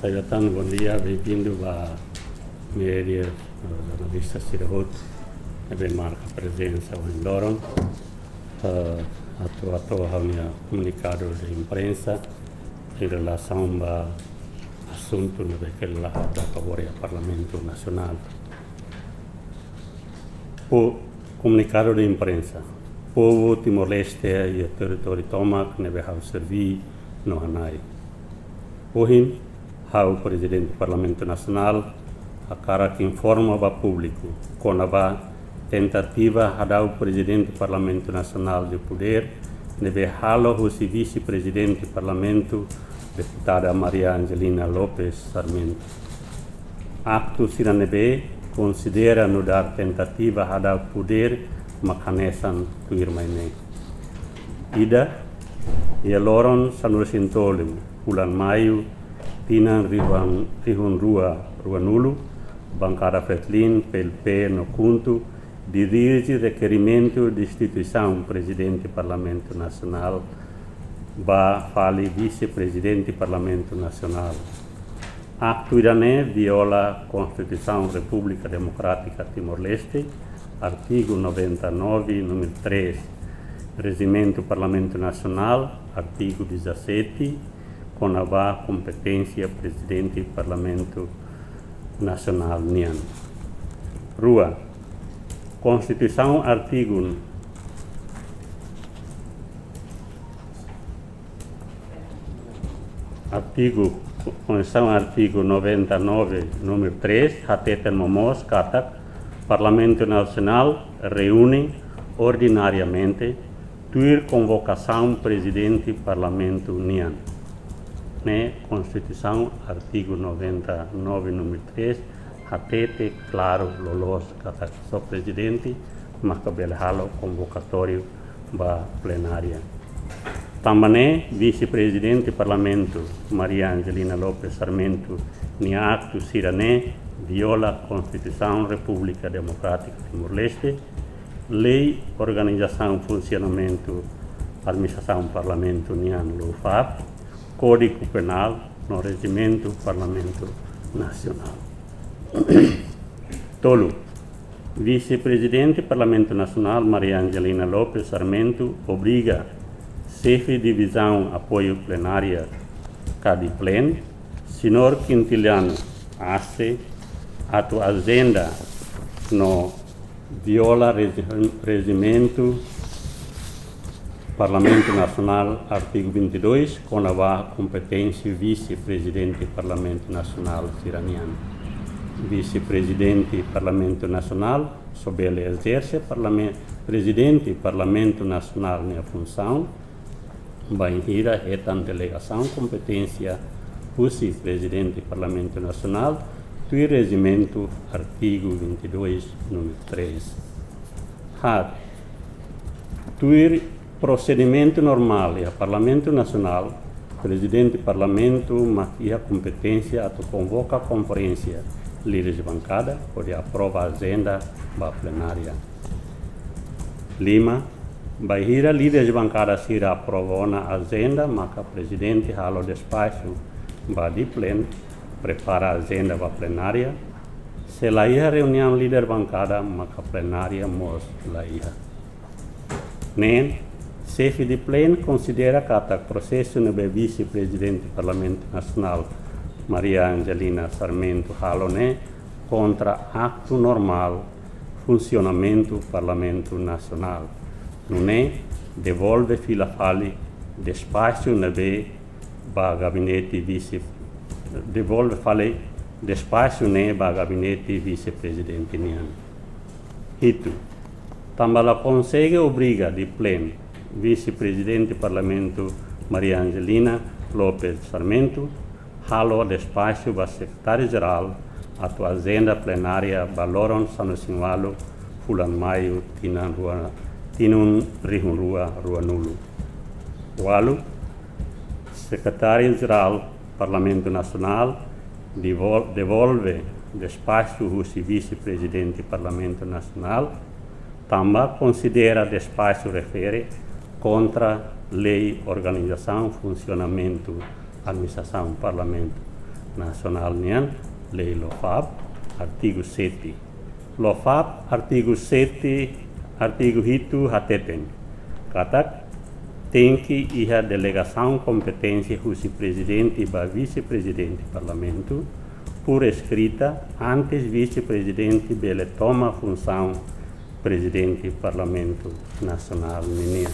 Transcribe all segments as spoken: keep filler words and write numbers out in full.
Saida tan, bom dia, bem-vindo ba média, jornalista sira hotu ne'ebé marka prezensa ohin loron. Eh, atu, atu ha'u-nia komunikadu de imprensa em relasaun ba asuntu ne'ebé ke la daka bori iha Parlamentu Nasionál. Komunikadu de imprensa. Povu Timor-Leste iha territóriu tomak ne'ebé ha'u serví no hana'i. Ohin, ha'u Prezidente Parlamentu Nasionál hakarak informa ba públiku kona-ba tentativa hadau Prezidente Parlamentu Nasionál de Podér ne'ebé halo husi Vise-Prezidente Parlamentu, Deputada Maria Angelina Lopes Sarmento. Aktu sira ne'ebé konsidera nu'udar tentativa hadau podér mak hanesan tuirmai ne'e. Ida, iha loron sanulu-resin-tolu fulan Maiu, tinan rihun, rihun rua ruanulu, Bankada Fretilin, PLP no KHUNTO dirije rekerimentu destituisaun Prezidente Parlamentu Nasionál ba fali Vise-Prezidente Parlamentu Nasionál. Aktu ida-ne'e viola Konstituisaun Repúblika Demokrátika Timor-Leste, artigu noventa e nove, númeru três, Rejimentu Parlamentu Nasionál, artigu dezassete, kona-ba kompeténsia Prezidente Parlamentu Nasionál nian. Rua, Konstituisaun artigu, artigu, Konstituisaun artigu noventa e nove, númeru três, hateten mós katak Parlamentu Nasionál reúne ordinariamente tuir konvokasaun Prezidente Parlamentu nian. Ne'e Konstituisaun artigu noventa e nove, númeru três, hatete klaru loloos katak só Prezidente maka bele halo konvokatóriu ba plenária. Tanba ne'e, Vise-Prezidente Parlamentu Maria Angelina Lopes Sarmento nia aktu sira-ne'e viola Konstituisaun Repúblika Demokrátika Timor-Leste, Lei Organizasaun Funsionamentu Administrasaun Parlamentu nian, LOFAP, Kódigu Penál no Rejimentu Parlamentu Nasionál. Tolu, Vise-Prezidente Parlamentu Nasionál Maria Angelina Lopes Sarmento obriga Xefe Divizaun Apoiu Plenária ka DIPLEN, Señór Quintiliano Ace, atu ajenda no viola reji-, rejimentu Parlamentu Nasionál, artigu vinte e dois, kona-ba kompeténsia Vise-Prezidente Parlamentu Nasionál sira-nian. Vise-Prezidente Parlamentu Nasionál só bele ezerse parlamen-, Prezidente Parlamentu Nasionál nia funsaun bainhira hetan delegasaun kompeténsia husi Prezidente Parlamentu Nasionál, tuir rejimentu artigu vinte e dois, númeru três. Haat, tuir prosedimentu normál iha Parlamentu Nasionál, Prezidente Parlamentu mak iha kompeténsia atu konvoka konferénsia líderes bankada hodi aprova ajenda ba plenária. Lima, bainhira líderes bankada sira aprova ona ajenda, maka Prezidente halo despaxu ba DIPLEN prepara ajenda ba plenária. Se la iha reuniaun líder bankada, maka plenária mós la iha. Neen, Xefe DIPLEN konsidera katak prosesu ne'ebé Vise-Prezidente Parlamentu Nasionál Maria Angelina Sarmento halo ne'e kontra aktu normál funsionamentu Parlamentu Nasionál. Nune'e devolve fila fali despaxu ne'ebé ba gabinete vise, devolve fali despaxu ne'e ba gabinete Vise-Prezidente nian. Hitu, tanba la konsege obriga DIPLEN, Vise-Prezidente Parlamentu Maria Angelina Lopes Sarmento halo despaxu ba Sekretáriu-Jerál atu ajenda plenária ba loron sanulu-resin-ualu fulan Maiu tinan rua, tinan rihun rua ruanulu. Ualu, Sekretáriu-Jerál Parlamentu Nasionál devol-, devolve despaxu husi Vise-Prezidente Parlamentu Nasionál, tanba konsidera despaxu refere kontra Lei Organizasaun Funsionamentu Administrasaun Parlamentu Nasionál nian, Lei Lofap, artigu sete. Lofap, artigu sete, artigu hitu hateten katak tenke iha delegasaun kompeténsia husi Prezidente ba Vise-Prezidente Parlamentu, por eskrita, antes Vise-Prezidente bele toma funsaun Prezidente Parlamentu Nasionál ninian.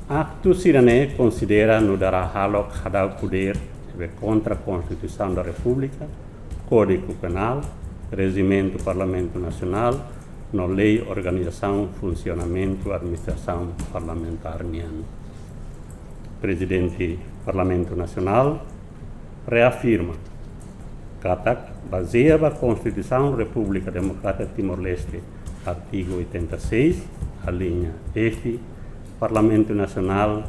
Aktu sira-ne'e konsidera nu'udar hahalok hadau podér, ne'ebé kontra Konstituisaun da Repúblika, Kódigu Penál, Rejimentu Parlamentu Nasionál, no Lei Organizasaun Funsionamentu Administrasaun Parlamentár nian. Prezidente Parlamentu Nasionál reafirma katak, bazeia ba Konstituisaun Repúblika Demokrátika Timor-Leste, artigu oitenta e seis, alínea F, Parlamentu Nasionál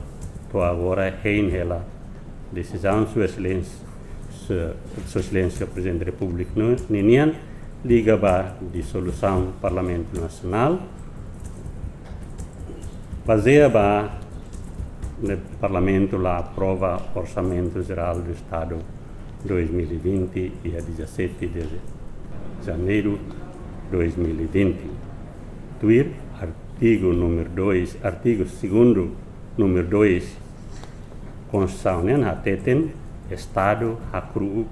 to'o agora hein hela desizaun Sua Exelénsia, Sua, Sua Exelénsia Prezidente Repúblika no, ninian, liga ba disolusaun Parlamentu Nasionál, bazeia ba ne'e Parlamentu la aprova Orsamentu Jerál do Estadu dois mil e vinte, dia dezassete de Janeiro dois mil e vinte. Tuir artigu número dois, artigu segundo, número dois, Konstituisaun nian hateten Estadu hakru'uk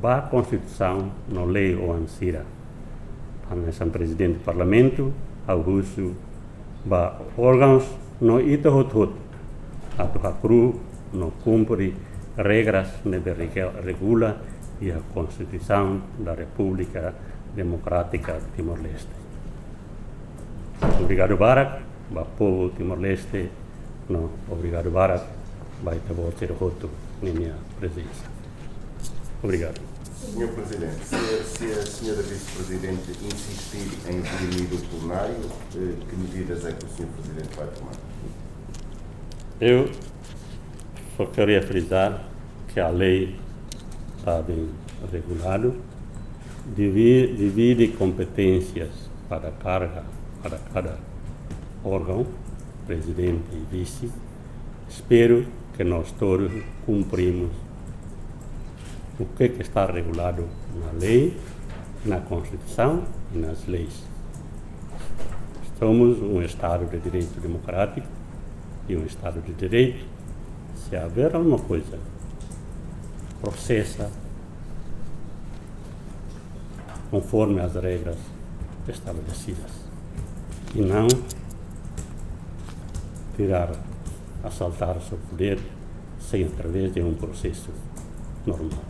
ba Konstituisaun no lei oan sira. Hanesan Prezidente Parlamentu, ha'u husu ba órgaun no ita hotu-hotu atu hakru'uk no kumpre regras ne'ebé rege-, regula iha Konstituisaun da Repúblika Demokrátika Timor-Leste. Obrigadu barak ba povu Timor-Leste, no obrigadu barak ba ita-boot sira hotu ninia prezensa. Obrigadu. Senhor Presidente, se, se a senhora Vice-Presidente insistir em definir o plenário, eh, que medidas é que o senhor Presidente vai tomar? Eu só queria frisar que a lei está bem regulado, divi-, divide competências para carga, para cada órgão, presidente e vice. Espero que nós todos cumprimos o que, que está regulado na lei, na Constituição e nas leis. Somos um Estado de direito democrático e um Estado de direito. Se houver alguma coisa, processa conforme as regras estabelecidas e não tirar, assaltar seu poder sem através de um processo normal.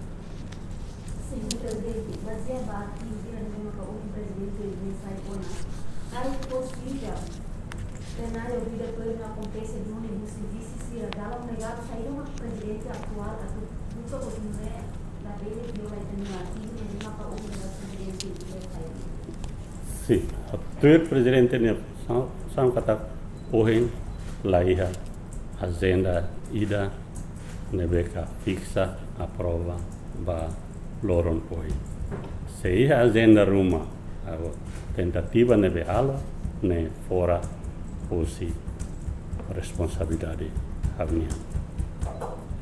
Senhor Presidente, bazeia ba artigu ida ne'ebé maka ohin Prezidente sai ona, karik possível, plenária obrigatória ne'e akontese duni husi vise sira, dalan legál saida mak Prezidente atuál atu buka hodi nune'e labele viola ita-nia artigu ne'ebé maka ohin Prezidente sai ona? Sin, tuir Prezidente nia funsaun, funsaun katak ohin la iha ajenda ida ne'ebé ka fiksa, aprova ba loron ohin. Se iha ajenda ruma, ou tentativa ne'ebé halo, ne'e fora husi responsabilidade ha'u-nian.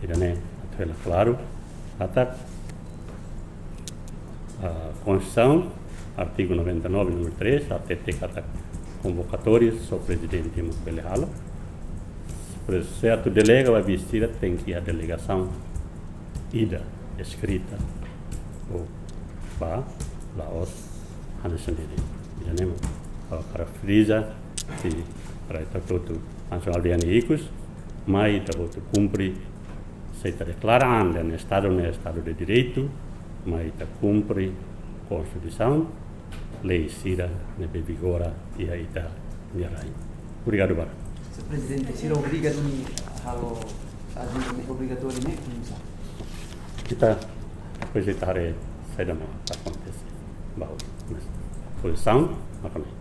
Ida-ne'e atu hela klaru katak, ah, Konstituisaun, artigu noventa e nove, número três, hateten katak konvokatória só Prezidente mak bele halo. Por isso, se atu delega ba vise sira, tenke iha delegasaun ida eskrita ou ba la'ós hanesan ne'e de'it. Ida-ne'e mak ha'u hakarak friza, se para ita hotu, hanesan aldeia nia ikus, mai ita hotu kumpre, se ita deklara an dehan Estadu ne'e Estadu de Direitu, mai ita kumpre Konstituisaun, lei sira ne'ebé vigora iha ita-nia rai. Obrigadu barak. Senhor Presidente, sira obriga duni halo ajenda ne'e obrigatóriu ne'e, como está? Ita, depois ita haree saida mak akontese ba oin. Mas pozisaun maka ne'e.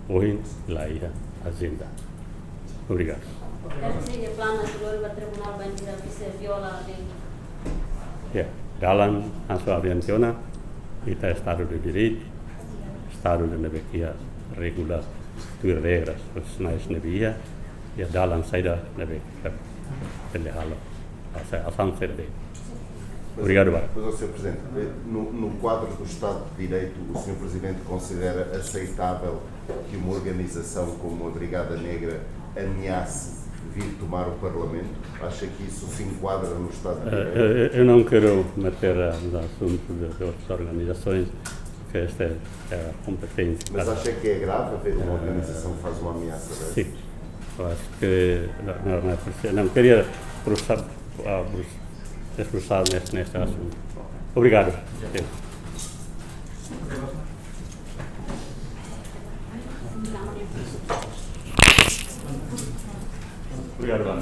Ohin la iha ajenda. Obrigadu. Ita sei planu atu lori ba tribunál bainhira vise viola lei? Ya, dalan hanesan ha'u dehan tiha ona, ita Estadu de Direitu, Estadu ida ne'ebé iha regula tuir regras, profesionais ne'ebé iha, iha dalan saida ne'ebé ke bele halo, ah, sa-, asaun saida de'it. Obrigadu barak. Pois, ó, senhor Presidente, eh, no, no quadro do Estado de Direito, o senhor Presidente considera aceitável que uma organização como a Brigada Negra ameace vir tomar o Parlamento? Acha que isso se enquadra no Estado de Eh, Direito? Eu, eu não quero meter, ah, no assunto de, de outras organizações, porque esta é, é a competência. Mas acha que é grave haver uma organização que faz uma ameaça dessa? Sim, eu acho que não, não, não é preciso. Não queria processar, ah, processar neste, neste assunto. Obrigado. Obrigado, Ana.